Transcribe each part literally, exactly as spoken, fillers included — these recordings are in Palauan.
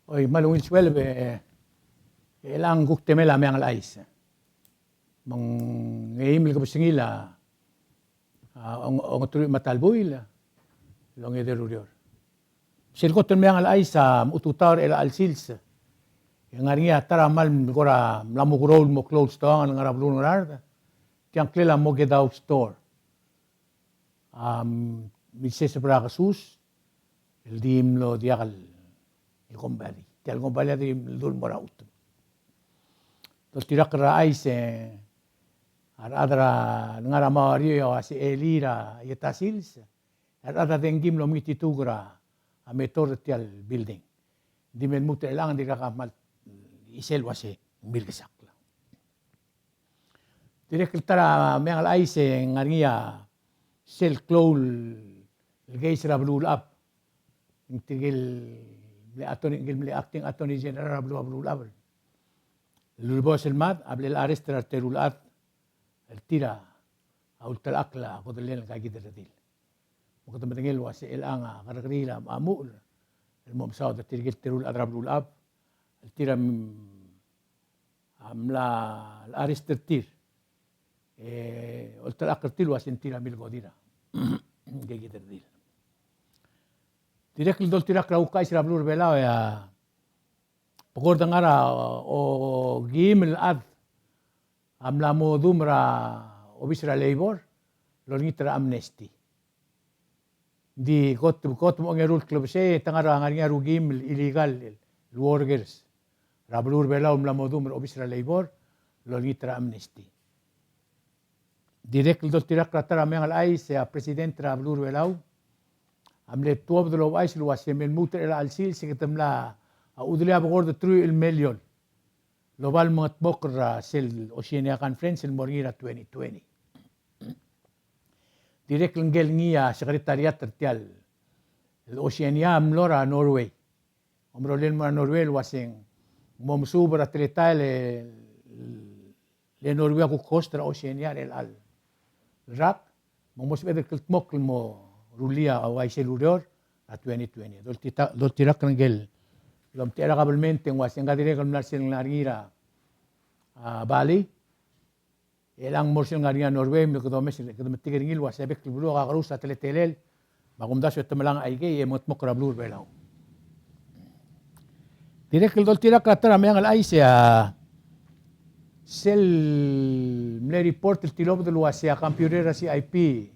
Oi, me a ungil sueleb e, e chelechang kuk temel a Meang el Chais. Me ng eim el kebesengil a, a, ong-, ongeteruich me a ta el buil el ongede el ureor. Sel kot el Meang el Chais a mechutechut er chelecha el sils e ng ngar er ngii a ta er a kmal kora mla mo klou el mo klou el stoang el ngar er a beluu er a Ngaraard. Tia ngklel a Mogedau Store. A milseseb er a kesus el di mlo diak el, el kombalii. Tia el kombalii a di mlo dul mo er a chutem. Doltirakl er a chais e a rechad er a ngar er a Mario a uase elii er a ieta sils, a rechad a dengki el mlo mengitituk er a metor er tia el building. Di me lmuut er chelechang e dirkak a kmal chisel el uase ng milkesakl. Dirrek el ta er a Meang el Chais e ng ngar er ngii a sel klou el case er a Beluulechab. Ng tirke el mle attorney, tirke el mle acting attorney general er a beluu er a Beluulechab el ulebos el mad a bla el arrest er a reteru el chad el tir a ultelechakl a kodellel ngka kid el redil. Me kede medengei el uase chelechang a kerrekeriil a, a muchel el mo mesaod er tirke el teru el chad er a Beluulechab el tir a m-, a mla arrest er tir e oltelechakl er tir el uase ng tir a milkodir a ngke kid el redil. Dirrek el doltirakl er a kuk chais er a beluu er a Belau e a bekord ngar er a o-, okeim el chad a mla mo dum er a obis er a Labor el olengit er a amnesty. Ng di kot, kot mo ongeru el klebesei e te ngar er a ngar er ngii a rukeim el illegal el workers er a beluu er a Belau el mla mo dum er a obis er a Labor el olengit er a amnesty. Dirrek el doltirakl er a ta er a Meang el Chais e a president er a beluu er a Belau a mle tuobed el ouchais el uase me lmuut er chelecha el sils e kede mla chudelii a bekord teruich el million el oba el mengetmokl er a sel Oceania Conference el mo er ngii er a twenty twenty. Dirrek el ngike el ngii a secretariat er tia el Oceania a mlo er a Norway. Omerollel el mo er a Norway el uase ng mo mesuub er a teletael e le Norway a kuk host er a Oceania er chelecha el rak, me ng mo sebeched el kldmokl el mo rullii a uaisei el ureor er a twenty twenty. Doltita-, doltirakl er ngike el omtechei er a kabelment e ng uase ngka dirrek el mla er sel ngar er ngii er a, a, Bali. E chelechang mo er sel ngar er ngii a Norway me kede omes, kede metik er ngii el uase a bek el beluu a kakerous a teletelel me a kumdasu e te melai a ikei e mengetmokl er a beluu er a Belau. Dirrek el doltirakl er a ta er a Meang el Chais e a sel mle report el tilobed el uase a computer er a C I P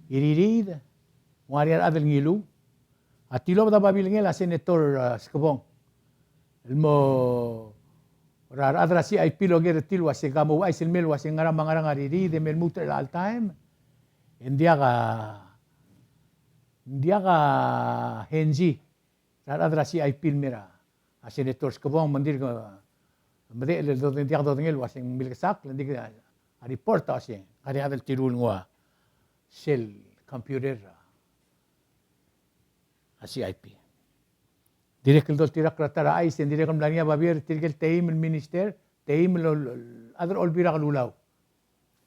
a ririid, ng ngar er ngii a rechad el ngiluu. A tilobed a babilngel a Senator, a, Skebong el mo er a rechad er a C I P el oker er tir el uase ka mo ouchais el mei el uase ngera me a ngerang a ririid e me lmuut er chelecha el taem e ng diak a, ng diak a henzi er a rechad er a C I P el mei er a Senator Skebong me ng dirk medechel el dodeng, diak dodengei el uase ng milkesakl, ng dirk a report a uase ng ngar er ngii a chad el tirul nguu a sel computer er a a C I P. Dirrek el doltirakl er a ta er a chais e ng dirrek el mla er ngii a babier er tirke el teim el minister, teim el ol-, ol-, chad er a Olbiil er a Kelulau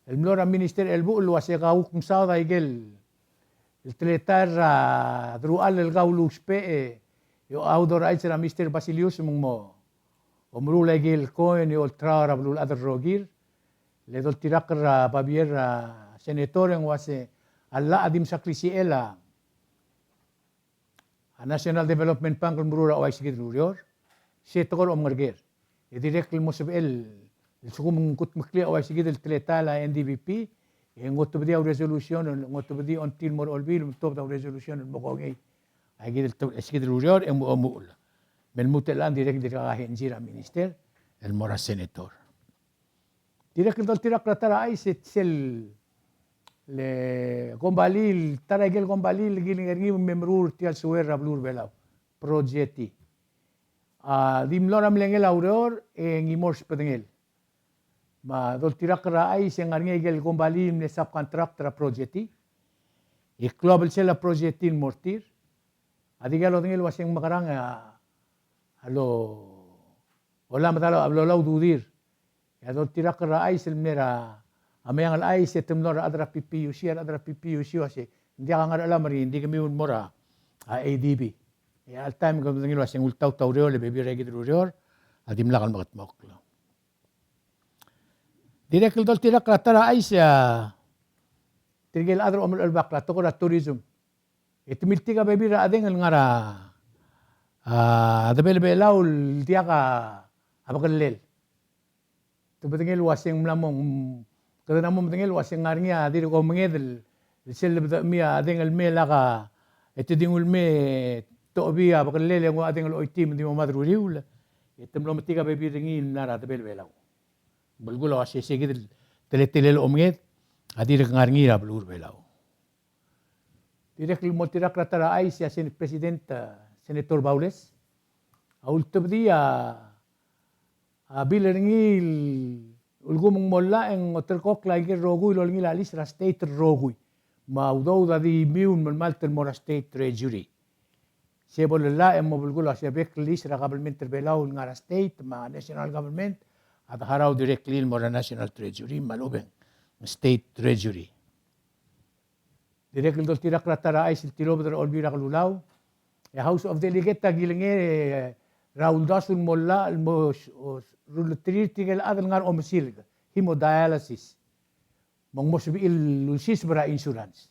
el mlo er a minister el buchel el uase ka kuk mesaod a ikel teletael er a deruchall el kau el ousbech e, e a udoraich er a Mister Basilius me ng mo omeruul a ikel coin e olterau er a beluulechad el rokir. Le doltirakl er a babier er a senator e ng uase a llach a di msa klisichel a a National Development Bank el meruul er a uaisikid el ureor, se tekoi er a omengerker. E dirrek el mo sebechel el lsekum ng kudmeklii a uaisikid el teletael a N D B P, e ng otebedii a resolution, ng otebedii a ongtil mo er a Olbiil, me tuobed a resolution el mo kongei a ikid el te-, uaisikid el ureor, e mo omuchel. Me lmuut el chelechang dirrek, dirrek a henzi er a minister el mo er a senator. Dirrek el doltirakl er a ta er a chais e sel le kombalii, ta er a ikel kombalii el kilengei er ngii me meruul er tia el sewer er a beluu er a Belau, Projeti. A di mlo er a mlengel a ureor e ngii mo er a sbedengel. Me a doltirakl er a chais e ng ngar er ngii a ikel kombalii el mle subcontract er a Projeti. E klou a belsel a Projeti el mo er tir. A dikea lodengei el uaseng mekerang a, a lo, ola medal a, a lo, ola ududir. E a doltirakl er a chais el mle er a, a Meang el Chais e te mlo er a rechad er a P P U C, a rechad er a P P U C a uase, ng diak a ngar er a chelam er ngii, ng di kemiu el mo er a, a ADB. E a chelecha el taem ke medengei el uasei ng ultaut a ureor, e bebil er a kid el ureor a dimlak el mekedmokl. Dirrek el doltirakl er a ta er a chais a tirke el chad er a omelchelbakl a tekoi er a tourism. E te miltik a bebil er a chedeng el ngar er a, a, Debel Belau el diak a bekellel. Te bedengel uaseng mla mo, kede mla mo medengel uaseng ngar er ngii a dirk omenged el, el sel lebdechemii a chedeng el mei el lak a, e te di nguu el mei e tochebii a bekellel e nguu a chedeng el choitii me di mo mad er uriul, e te mlo metik a bebil er ngii el mla er a Debel Belau. Belkul a uasei se kid el teletelel omenged a dirk ngar er ngii er a beluu er Belau. Dirrek el mo oltirakl er a ta er a chais a Senate President, a, Senator Baules, a ultebedii a, a bill er ngii el ulekum ng mo llach e ng oterekokl a ikel rokui el olengil a lease er a state el rokui. Me a udoud a di miu el melemalt el mo er a state treasury. Se bo lellach e mo belkul a se bek el lease er a government er Belau el ngar er a state me a national government a de harau directly el mo er a national treasury me a lechub e ng state treasury. Dirrek el doltirakl er a ta er a chais el tilobed er a Olbiil er a Kelulau, e a House of Delegate a kilengei er a uldasu el mo llach el mo s-, o s-, rullterir tirke el chad el ngar er a omesilk, hemodialysis. Me ng mo sebechir el ulsiseb er a insurance.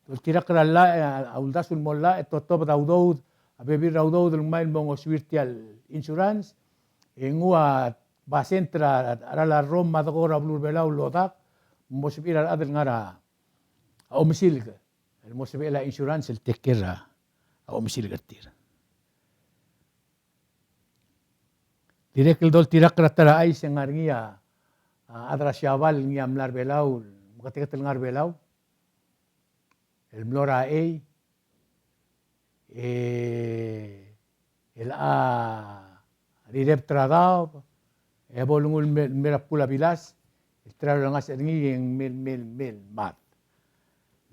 Doltirakl er a llach, e a uldasu el mo llach, e totobed a udoud, a bebil er a udoud el ngmai el mo ngosuir tia el insurance, e nguu a basent er a, er a cheral a rrom me a dekor er a beluu er Belau el lodak, me ng mo sebechir a rechad el ngar er a a omesilk, el mo sebechel a insurance el take care er a omesilk er tir. Dirrek el doltirakl er a ta er a chais e ng ngar er ngii a, a chad er a Siabal el ngii a mla er Belau, meketeket el ngar er Belau, el mlo er a chei, e el a rirebet er a daob, e bo lenguu el me-, mei er a bkul a bilas, el ta er a ulengasech er ngii e ng mei, mei, mei el mad.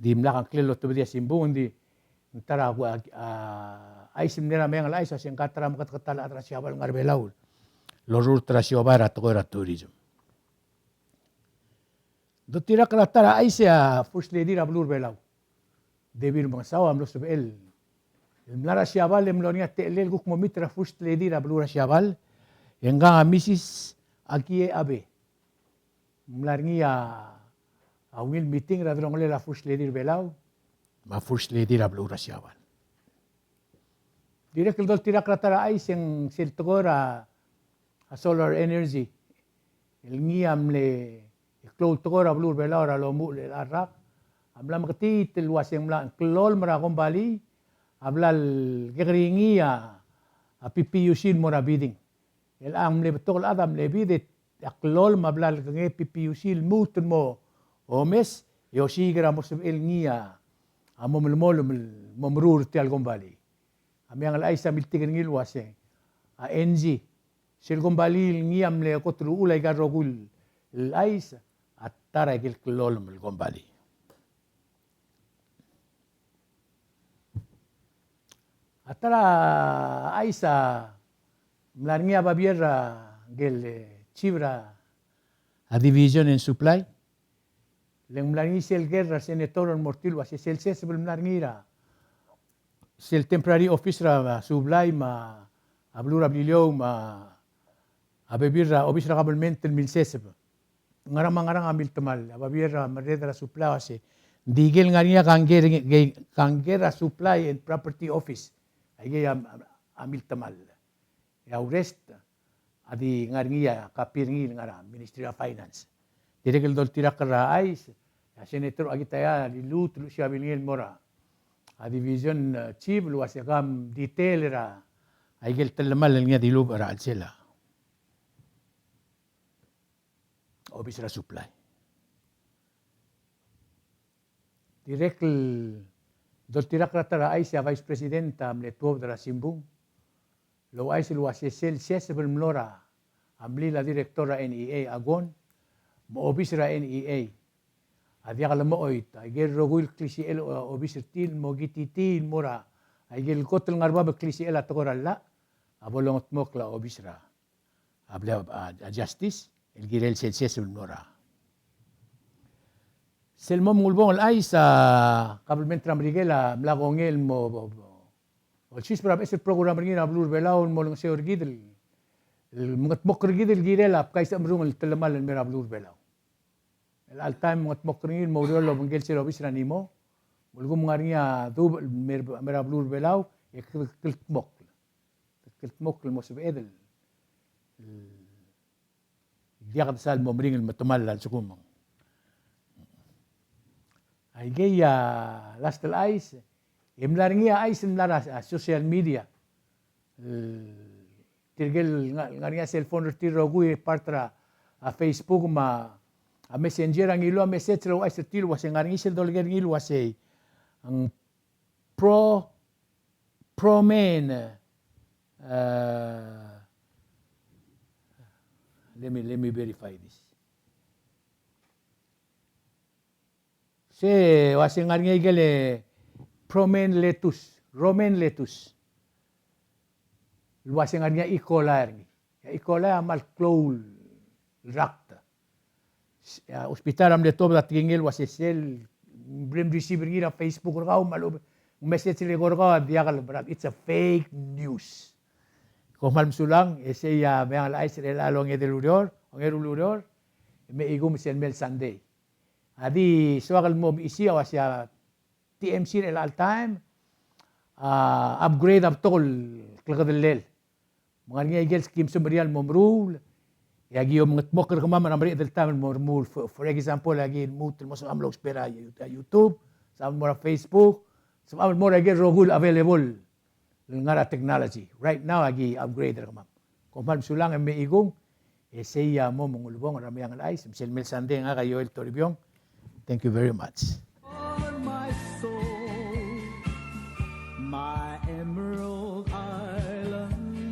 Dimlak a ngklel el otobedii a simbung, ng di ng ta er a, a, a chais el mle er a Meang el Chais a se ng ka ta er a meketeket el chad er a Siabal el ngar er Belau el orurt er a siobai er a tekoi er a tourism. Doltirakl er a ta er a chais e a First Lady er a beluu er Belau, Debbie Remengesau a mlo sebechel el mla er a Siabal e mlo er ngii a techellel el kuk mo meet er a First Lady er a beluu er a Siabal, e ngkang a Mrs. Akie Abe. Ng mla er ngii a ungil meeting er a delongelel a First Lady er Belau me a First Lady er a beluu er a Siabal. Dirrek el doltirakl er a ta er a chais e ng sel tekoi er a, a solar energy el ngii a mle klou el tekoi er a beluu er Belau er a lomuchel el rak, a mla meketiit el uaseng mla klou el mo er a kombalii a bla lekekerei ngii a, a PPUC el mo er a bidding. El a mle betok el chad a mle bid e a klou el mo a bla lekengei a PPUC el lmuut el mo omes, e osiik er a mo sebechel ngii a, a mo melemolem el mo meruul er tia el kombalii. A Meang el Chais a miltik er ngii el uaseng a Engie, sel kombalii el ngii a mle kot el uchul aika el rokui el chais, a ta er a ikel klou el mo el kombalii. A ta er a chais a mla er ngii a babier er a ngkel, e, chief er a, a division and supply. Le ng mla er ngii sel ker er a senator el mo er tir el uasei sel seseb el mla er ngii er a sel temporary office er a supply me a beluu er a Beliliou me a bebil er a obis er a government el milseseb. Ngerang me a ngerang a miltemall, a babier er a merreder er a supply a uasei, ng di ikel ngar er ngii a kangkei, kangkei er a supply and property office. Aikei a, a, a miltemall. E a rest a di ngar er ngii a copy er ngii el ngar er a Ministry of Finance. Dirrek el doltirakl er a chais, a Senator Akitaya a liluut el luchesii a bilngel el mo er a, a division, e, chief el uasei kom detail er a, a ikel telemall el ngii a dilubech er a chelsel a obis er a supply. Dirrek el doltirakl er a ta er a chais e a Vice President a mle tuobed er a simbung el ouchais el uasei sel seseb el mlo er a mlil a director er a NEA, a Gon, me a obis er a NEA a diak lemechoit. Aikel rokui el klisichel a obis er tir el mo kititii el mo er a, aikel kot el ngar er a bab el klisichel a tekoi er a llach a bo longedmokl a obis er a a bla, a, a justice el kirel sel seseb el mlo er a. Sel mo ulebongel el chais a kabelment er a Merikel a mla kongei el mo, mo, mo, Olsirs er a beches el program er ngii er a beluu er a Belau el mo olengeseu er kid el, el mengedmokl er kid el kirel a bkais a chemerung el telemall el mei er a beluu er a Belau. Chelecha el taem mengedmokl er ngii el mo oureor el obengkel sel obis er a NEMO, me lsekum ng ngar er ngii a dubech el mei er a beluu er a Belau, e kede kldmokl. Kldmokl el mo sebeched el, el diak de sal mo meringel el metemall a lsekum. Aikei a last el chais, e mla er ngii a chais el mla er a, a social media. E tirke el nga-, ngar er ngii a cell phone er tir el rokui e part er a, a Facebook me a, a Messenger a ngiluu a message el ouchais er tir el uasei ngar er ngii sel dolekoi er ngii el uasei, ng pro, pro-men, uh, let me, let me verify this. Se uasei ngar er ngii a ikel pro-men lettuce, romaine lettuce. El uasei ngar er ngii a E. coli er ngii. A E. coli a kmal klou el rakt. A hospital a mle tuobed a tekingel el uasei sel mle receive er ngii er a Facebook er kau me a lechub e ng message el eko er kau a diak el berang, it's a fake news. Kom kmal mesulang, e sei a Meang el Chais er chelecha el ongedei el ureor, ongeru el ureor, e mechikung me sel mei el Sunday. A di soak el mo mesisiich a uasei a TMC er chelecha el taem a upgrade a betok el klekedellel. Me ng ngar er ngii a ikel scheme er a merial el mo meruul, e aki omengedmokl er kemam er a mereched el taem el mo remuul. For, for example, aki lmuut el mo sebecham el ousbech er a You-, a YouTube, sebecham el mo er a Facebook, sebecham el mo er a ikel rokui el available el ngar er a technology. Right now, aki upgrade er kemam. Kom kmal mesulang e mechikung, e sei a mo me ng ulebongel er a Meang el Chais, me sel mei el Sunday ngak a Joel Toribiong. Thank you very much. For my soul, my emerald isle.